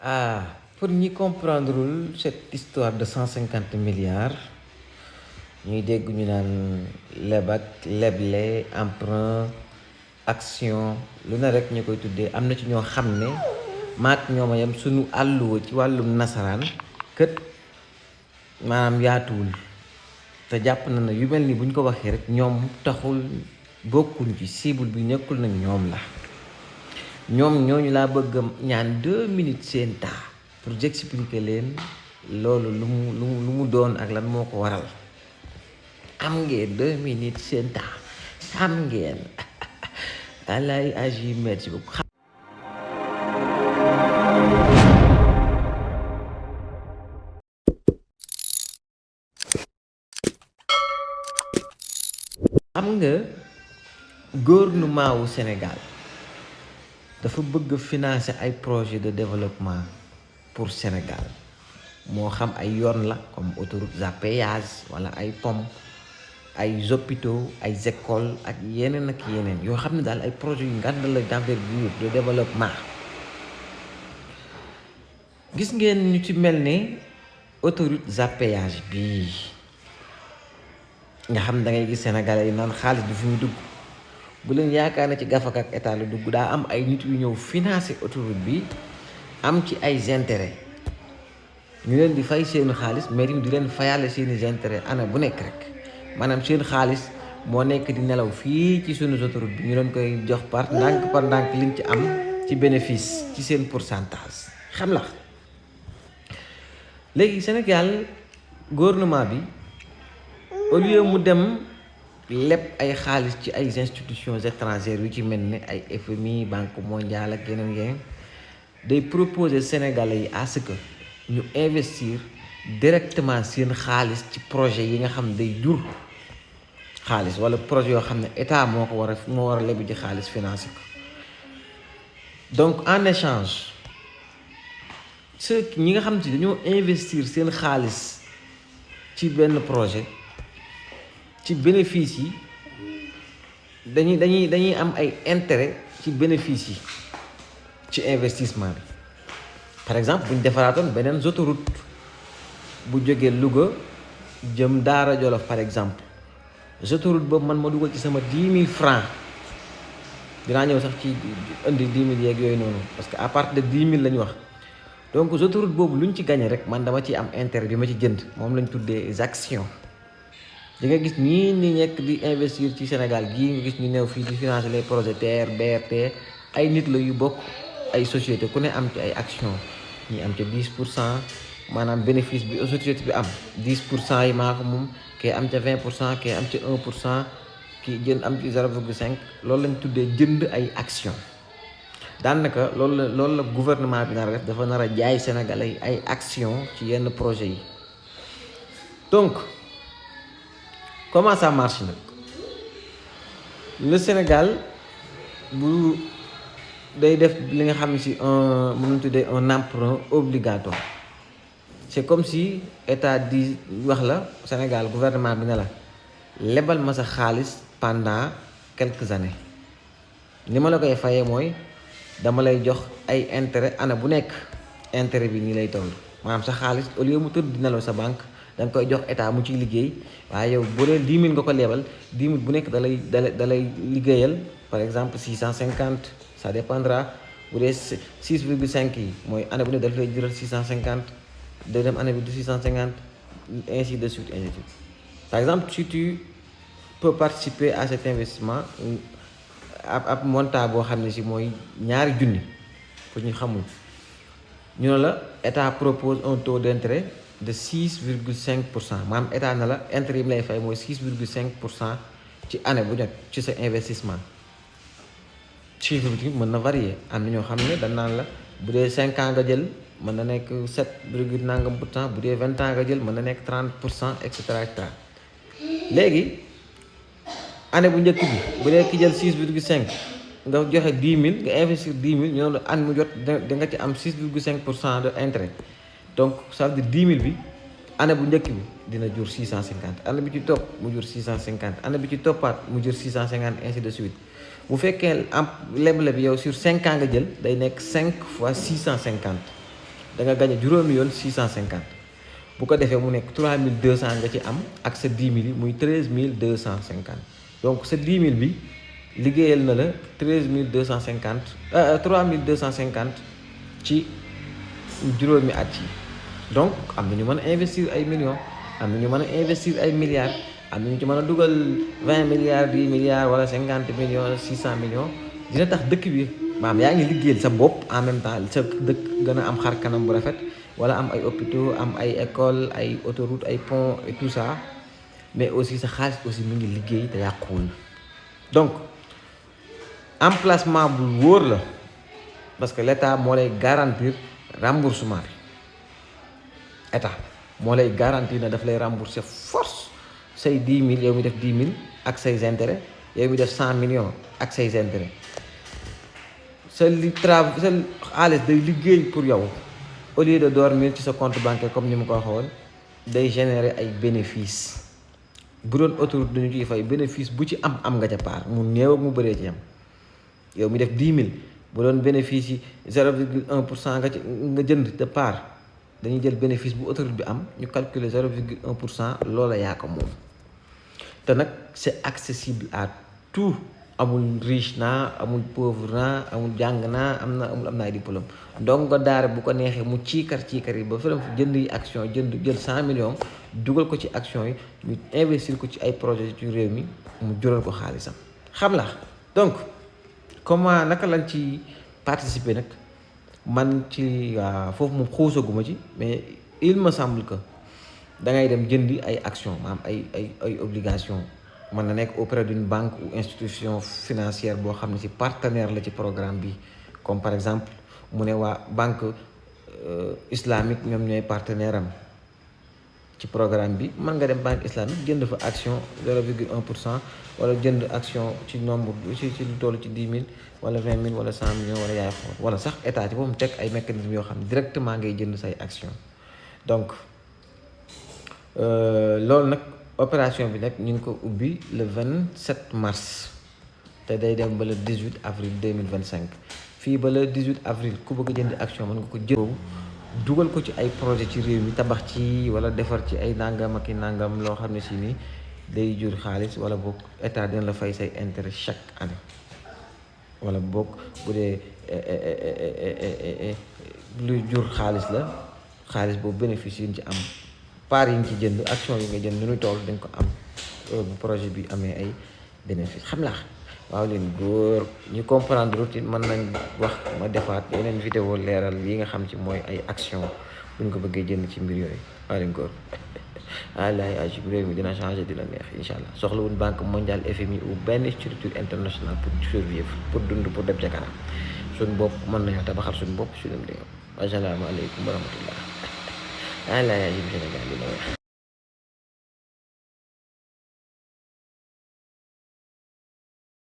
Pour ñi comprendrewul cette histoire de 150 milliards ñuy dégg ñu naan leb ak leble emprunt action lu ne rek ñu koy tuddee am na ci ñoo xam ne maak ñoom a yem suñu àlluwa ci wàllum nasaraan kët maanaam yaatuwul te jàpp na ne yu mel ni buñ ko waxee rek ñoom taxul bokkuñ ci cible bi nekkul nag ñoom la ñoom ñooñu laa bëgg ñaan 2 minutes seen temps pour j'expliquer leen loolu lu mu doon ak lan moo ko waral am ngeen 2 minutes seen temps am ngeen alay agi merci beaucoup xam nga gouvernement wu Sénégal dafa bëgg financer ay projet de développement pour Sénégal moo xam ay yoon la comme autoroute à péage wala ay pont ay hôpitaux ay écoles ak yeneen yoo xam ne daal ay projets yu ngand la d'envergure de développement gis ngeen ñu ci mel ne autoroute à péage bii nga xam da ngay gis Sénégalais yi naan xaalis du fi mu dugg bu leen yaakaar ne ci gafak ak état la dugg daa am ay nit yu ñëw financer autoroute bi am ci ay intérêt ñu leen di fay seen xaalis mais di leen fayale seeni intérêt ana bu nekk rek maanaam seen xaalis moo nekk di nelaw fii ci sunu autoroute bi ñu leen koy jox par ndànk liñ ci am ci bénéfice ci seen pourcentage xam la léegi Sénégal gouvernement bi au lieu mu dem lépp ay xaalis ci ay institutions étrangères yu ci mel ni ay FMI banque mondiale ak yeneen day proposer Sénégalais yi à ce que ñu investir directement seen xaalis ci projet yi nga xam day jur xaalis wala projet yoo xam ne état moo war a lebi ji xaalis financé ko donc en échange ñi nga xam ci dañoo investir seen xaalis ci benn projet ci bénéfice yi dañuy am ay intérêt ci bénéfice yi ci investissement bi par exemple bu ñu defaraatoon beneen autoroute bu jógee Louga jëm Daara Jolof par exemple autoroute boobu man ma dugal ci sama 10 000 francs dinaa ñëw sax ci indi 10 000 yeeg yooyu noonu parce que à partir de 10 000 la ñu wax donc autoroute boobu lu ñu ci gagné rek man dama ciy am intérêt bi ma ci jënd moom lañ tuddee actions di nga gis ñii ni nekk di investir ci Sénégal gii nga gis ñu néew fii di financer les projets TER BRT ay nit la yu bokk ay société ku ne am ci ay actions ñi am ci 10% maanaam bénéfice bi société bi am 10% yi maa ko moom kee am ca 20% kee am ca 1% kii jënd am ci 0,5 loolu lañ tuddee jënd ay actions daanaka loolu la gouvernement bi nar a def dafa nar a jaay Sénégalais yi ay actions ci yenn projets yi donc comment ça marche nag le Sénégal bu day def li nga xam ne si mënuñ tuddee un emprunt obligatoire c'est comme si état di wax la Sénégal gouvernement bi ne la lebal ma sa xaalis pendant quelques années ni ma la koy fayee mooy dama lay jox ay intérêt ana bu nekk intérêt bi nii lay toll maanaam sa xaalis au lieu mu tëdd di nelaw sa banque da nga koy jox état mu ciy liggéey waaye yow bu dee 10 000 nga ko lebal 10 000 bu nekk da lay liggéeyal par exemple 650 ça dépendra bu dee 6,5 yi mooy année bu ne daf lay jural 650 deuxième année bi du 650 ainsi de suite ainsi de suite par exemple si tu peux participer à cet investissement ab montant boo xam ne si mooy ñaari junni pour ñu xamul ñu ne la état propose un taux d'intérêt de 6,5% maanaam état na la intérêt yi mu lay fay mooy 6,5% ci année bu nekk ci sa investissement chiffre bi mën na varier am na ñoo xam ne dañ naan la bu dee 5 ans nga jël mën na nekk 7 virgule nangam pour cent bu dee 20 ans nga jël mën na nekk 30% et cetera et cetera léegi année bu njëkk bi bu dee ki jël 6,5 nga joxe 10 000 nga investir 10 000 ñu ne la an mu jot da nga ci am 6,5% de intérêt donc ça veut dire 10 000 bi année bu njëkk bi dina jur 650 année bi ci topp mu jur 650 année bi ci toppaat mu jur 650 ainsi de suite bu fekkee am leble bi yow sur 5 ans nga jël day nekk 5 fois 650 da nga gagné juróomi yoon 650 bu ko defee mu nekk 3200 nga ci am ak sa 10 000 yi muy 13250 donc sa 10 000 bi liggéeyal na la 13250 3250 ci juróomi at yi. donc am na ñu mën a investir ay millions am na ñu mën a investir ay milliards am na ñu ci mën a dugal 20 milliards 10 milliards wala 50 millions 600 millions dina tax dëkk bi maam yaa ngi liggéeyal sa bopp en même temps sa dëkk gën a am xar kanam bu rafet wala am ay hôpitaux am ay écoles ay autoroutes ay ponts et tout ça mais aussi sa xaalis aussi mu ngi liggéey te yàquwul. donc emplacement bu wóor la parce que l' état moo lay garantir remboursement bi. état moo lay garantir ne daf lay rembourser force say 10 000 yow mi def 10 000 ak say intérêt yow mi def 100 millions ak say intérêt sa xaalis day liggéey pour yow au lieu de dormir ci sa compte bancaire comme ni ma ko waxoon day générer ay bénéfices bu doon autoroute dañu ciy fay bénéfice bu ci am nga ca part mu néew ak mu bëree ci am yow mi def 10 000 bu doon bénéfice yi 0,1% nga jënd de part. dañuy jël bénéfice bu autoroute bi am ñu calculer 0,1% loola yaa ko moom te nag c'est accessible à tout amul riche naa amul pauvre naa amul jàng naa am na ay diplôme donc nga daara bu ko neexee mu ciikar yi ba fëram jënd yi action jël 100 millions dugal ko ci action yi ñu investir ko ci ay projet ci réew mi mu jural ko xaalisam xam la donc comment naka lañ ci participer nag man ci foofu moom xuusaguma ci mais il me semble que da ngay dem jëndi ay action maanaam ay obligation mën na nekk auprès d'une banque ou institution financière boo xam ne ci partenaire la ci programme bi comme par exemple mu ne waa banque islamique ñoom ñooy partenaire am ci programme bi mën nga dem banque islamique jënd fa action 0,1% wala jënd action ci nombre ci lu toll ci 10 000 wala 20 000 wala 100 millions wala yaay xool wala sax état ci boobu teg ay mécanismes yoo xam ne directement ngay jënd say action donc loolu nag opération bi nag ñu ngi ko ubbi le 27 mars te day dem ba le 18 avril 2025 fii ba le 18 avril ku bëgg a jënd action mën nga ko jël dugal ko ci ay projet ci réew mi tabax ci wala defar ci ay nangam ak i nangam loo xam ne si ni day jur xaalis wala boog état dina la fay say intérêt chaque année wala boog bu dee luy jur xaalis la xaalis boobu bénéfice yi ñu ci am part yi ñu ci jënd action yi nga jënd nu ñuy toll dañ ko am bu projet bi amee ay bénéfice xam laa waaw leen góor ñu comprendre routine mën nañ wax ma defaat yeneen vidéo leeral yi nga xam ci mooy ay action bu ñu ko bëggee jënd ci mbir yooyu waaw leen góor alaay agi réew mi dina changé dina neex incha allah soxlawul banque mondiale FMI ou benn structure internationale pour survivre pour dund pour dem ca kanam suñ bopp mën nañoo tabaxal suñ bopp suñu réew asalaamaaleykum wa rahmatullah alaay agi Sénégal dina weex